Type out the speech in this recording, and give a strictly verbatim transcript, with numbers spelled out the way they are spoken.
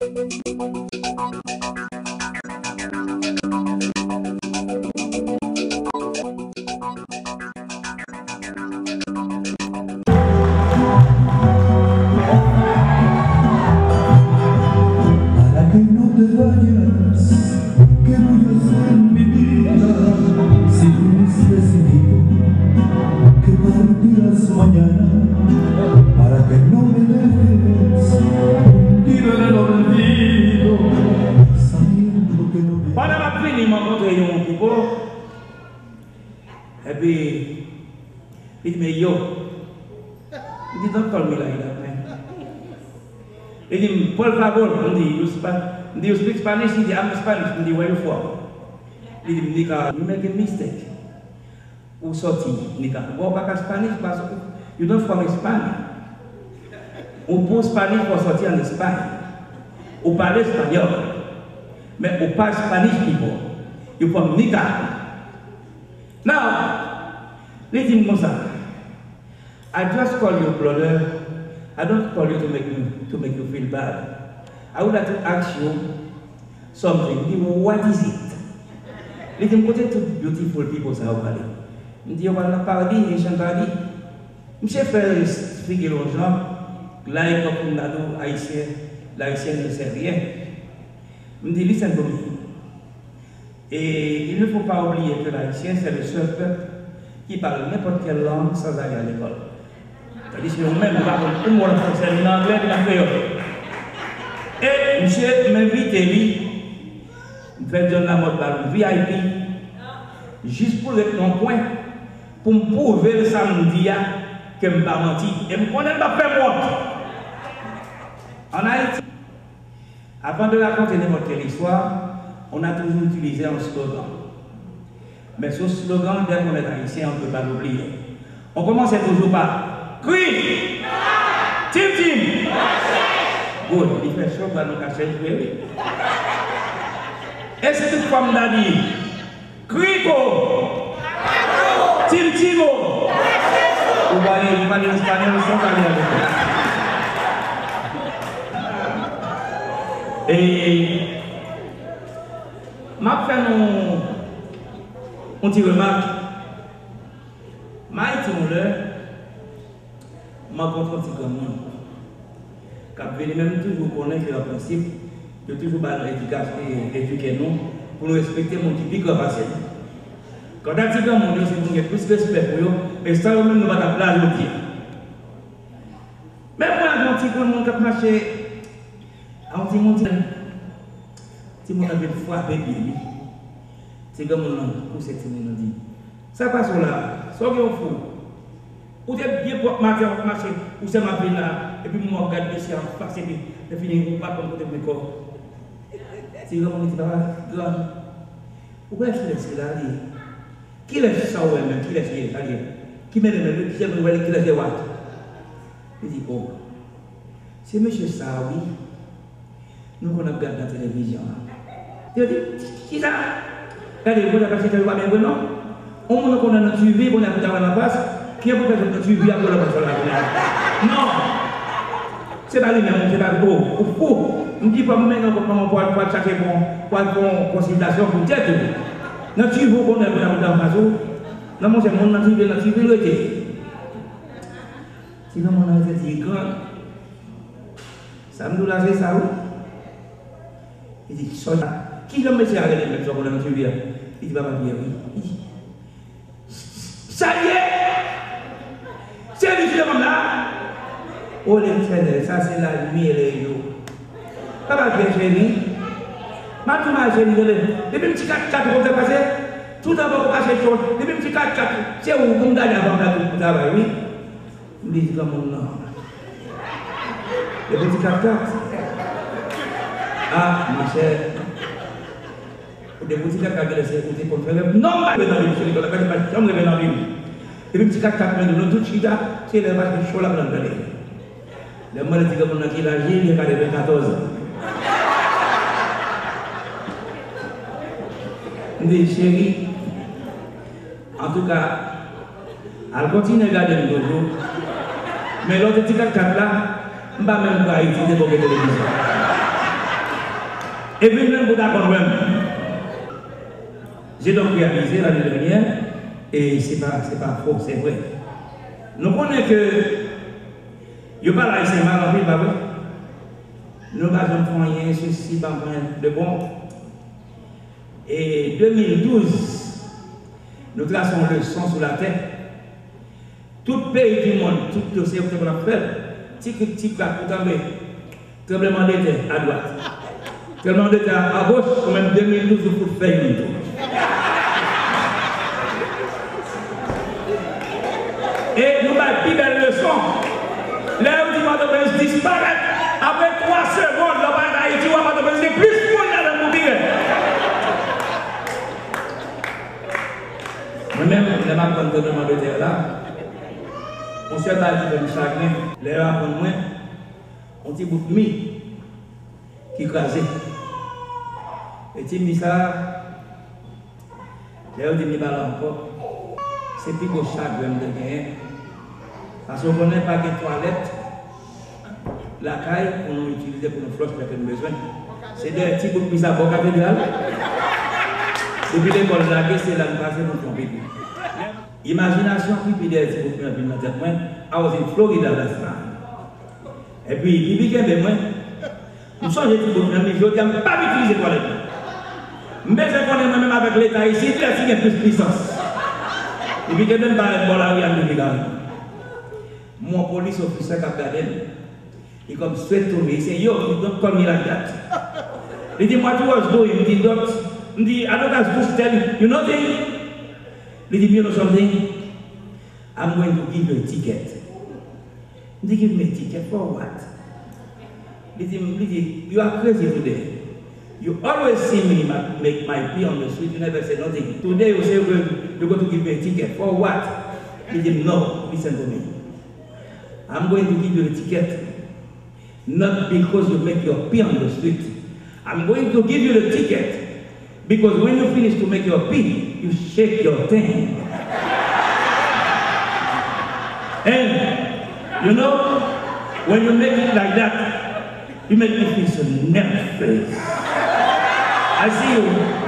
Para que no te vayas, que voy a hacer mi vida sin ti. Que partirás mañana, para que no me dejes hundido en el olvido, sabiendo que no me... Pandan m ap vini, m rankontre yon pipo. Epi, li di, "Men yo." M di, "Don't call me like that, man." Li di m, "Por favor." M di, "You spa-, m di, "You speak Spanish?" Li di, "I'm Spanish." M di, "Where you from?" Li di m, "Nika, you making mistake." Ou sòti Nikaragwa, ou pa ka Spanish, paske you don't from Espanya. Ou pou Spanish, fò sòti an Espay. Ou pale espanyòl, men ou pa Spanish people. You from Nicaragua. Now, li di m konsa, "I just call you, brother. I don't call you to make you, to make you feel bad. I would like to ask you something." M di, "What is it?" Li di m, "Kote tout beautiful people sa yo prale?" M di, "Yo pral nan party, Haitian party." Misye fè figi l yon jan, like, kòm pou m ta di w, Ayisyen, Ayisyen ne sè ryen. M di, "Listen to me. Et il ne faut pas oublier que l'Haïtien, c'est le seul peuple qui parle n'importe quelle langue sans aller à l'école." Tandis ke ou menm, ou pa konn yon mo nan fransè, ni nan anglè, ni nan kreyòl. E misye, m envite li, m fè John Lamothe ba l yon V I P, jis pou l ret nan yon kwen, pou m pwouve l sa m di a, ke m pa manti. E m konnen l p ap fè m wont. An Ayiti, avant de raconter n'importe quelle histoire, on a toujours utilisé un slogan. Mais ce slogan, dès qu'on est haïtien, on ne peut pas l'oublier. On commençait toujours par: "Kri! Tim Tim!" Good, li fè cho, pral nan kachèt jwe, wi. E si tout fwa m ta di, "Kriko! Tim Timo!" Ou pale, ou pale espanyòl san pale avèk yo. E m ap fè nou yon ti remak. M Ayiti yon lè, m rankontre yon ti granmoun k ap vini, men m toujou konnen ke an prensip, yo toujou ba nou edikasyon, e, edike nou pou nou respekte moun ki pi gran pase nou. Kanta ti granmoun yo, se pou nou gen plis respè pou yo, e san yo menm nou pa t ap la jodi a. Men m wè yon ti granmoun k ap mache a yon timoun, timoun nan vin frape pye li. Ti granmoun nan pouse timoun nan, di, "Sa k pase w la? Sa w gen, w fou? Ou te byen pwòp maten w ap mache, ou sèlman ap vin la, epi m wè w ap gade mesye a anfas, epi lè fini ou pa konn kote w met kò w." Ti granmoun di, "Papa, grann, ou wè kilès ki la li ye? Kilès sa w wè menm? Kilès li ye? Sa li ye? Ki mennen menm? Ki jèn moun wè li? Kilès li ye, what?" Li di, "O, se mesye sa a, wi. Nou konn ap gad nan televizyon an." Yo di, "Kisa?" Gade, konn ap mache, ou pa byen vre non. On moun nou konnen nan T V, konnen pou ta wè nan pas, ki an pwofesyon nan T V ap wè nan pas la kounye a. Non! Se pa li menm, se pa li, o, ou fou. M di, "Fò m mennen w kot manman w pou al, pou al chache bon, pou al fè yon konsiltasyon pou tèt ou." Nan T V ou konnen pou ta, pou ta anfas ou. Non, monchè, moun nan T V, nan T V l rete. Ti granmoun nan rete di, "Grann, sa m di w la, se sa, wi." Li di, "Sòt la." Ki jan mesye a rele menm sa w konnen nan T V a? Li di, "Papa Pyè, wi." Li di, "Sa l ye? Se li ki devan m la?" O Letènèl, sa se lalime lè yo. Papa Pyè cheri, m ap tou mal cheri, tande. Depi m ti kat kat ou konn fè pase, tout anvan ou mache chòt. Depi m ti kat kat, se ou pou m gade avan m gade ou travay, wi. M di granmoun nan. Depi ti kat kat. A, monchè. Ou depi ti kat kat, genlè se ou te konn fè rèv. Non, m pa reve nan vi m, cheri, konn ap gade, m pa janm reve nan vi m. Depi m ti kat kat, mwen, nou tout chita, se lè mache cho la pran tande. Lè m mande ti granmoun nan ki laj li, li gen katrevenkatòz an. M di, cheri, antouka, al kontinye gade m toujou. Men lè w te ti kat kat la, m pa menm kwè Ayiti te konn gen televizyon. E vin menm pou ta konn wè m. J'ai donc réalisé l'année dernière, e se pa, se pa fo, se vre. Nou konnen ke yo pale Ayisyen mal anpil, pa vre? Nou pa janm fè anyen, sesi, pa fè anyen de bon. E de mil douz, nou trase yon leson sou latè. Tout peyi di monn, tout yo se yo ki te konn ap fè l. Ti krik, ti krak, ou tanbe. Tranblemanndetè, adwat. Tranblemanndetè, agoch, ou menm de mil douz, ou fout fè youn tou. E nou bay pi bèl leson. Lè yo di Pòtoprens disparèt, apre twa segonn, lè w parèt Ayiti, w wè Pòtoprens gen plis moun ladan l pou pi rèd. Mwen menm, lè m aprann tranblemanndetè a la, yon sèl bagay ki fè m chagren, lè yo aprann mwen, yon ti bout mi ki kraze. E ti mi sa a, lè yo di m li pa la ankò, se pi gwo chagren m te genyen. Paske w konnen pa gen twalèt lakay pou nou itilize pou nou flòch lè ke nou bezwen. Se dèyè ti bout mi sa bò katedral. Depi lekòl lage, se la nou pase pou nou fè yon pipi. Imajinasyon pipi dèyè ti bout mi an vin nan tèt mwen. I was in Florida last time. Epi pipi kenbe mwen. M sonje ti bout mi an, jodi a m p ap itilize twalèt la. M bezwen konnen mwen menm avèk Leta isit, kilès ki gen plis pisans. Pipi kenbe m parèt bò lari a, m pipi kare. M wè yon polis ofisè k ap gade m. Li kòm straight to me, li se, "Yo, you don't call me like that." Li di, "What you was doing?" M di, "Don't," m di, "I don't ask to tell you, you nothing." Li di, "You know something? I'm going to give you a ticket." M di, "Give me a ticket for what?" Li di, li di, "You are crazy today. You always see me ma- make my pee on the street, you never say nothing. Today you say you going, you going to give me a ticket for what?" Li di, "No, listen to me. I'm going to give you the ticket, not because you make your pee on the street. I'm going to give you the ticket because when you finish to make your pee, you shake your thing. And you know, when you make it like that, you make me feel so nervous. I see you."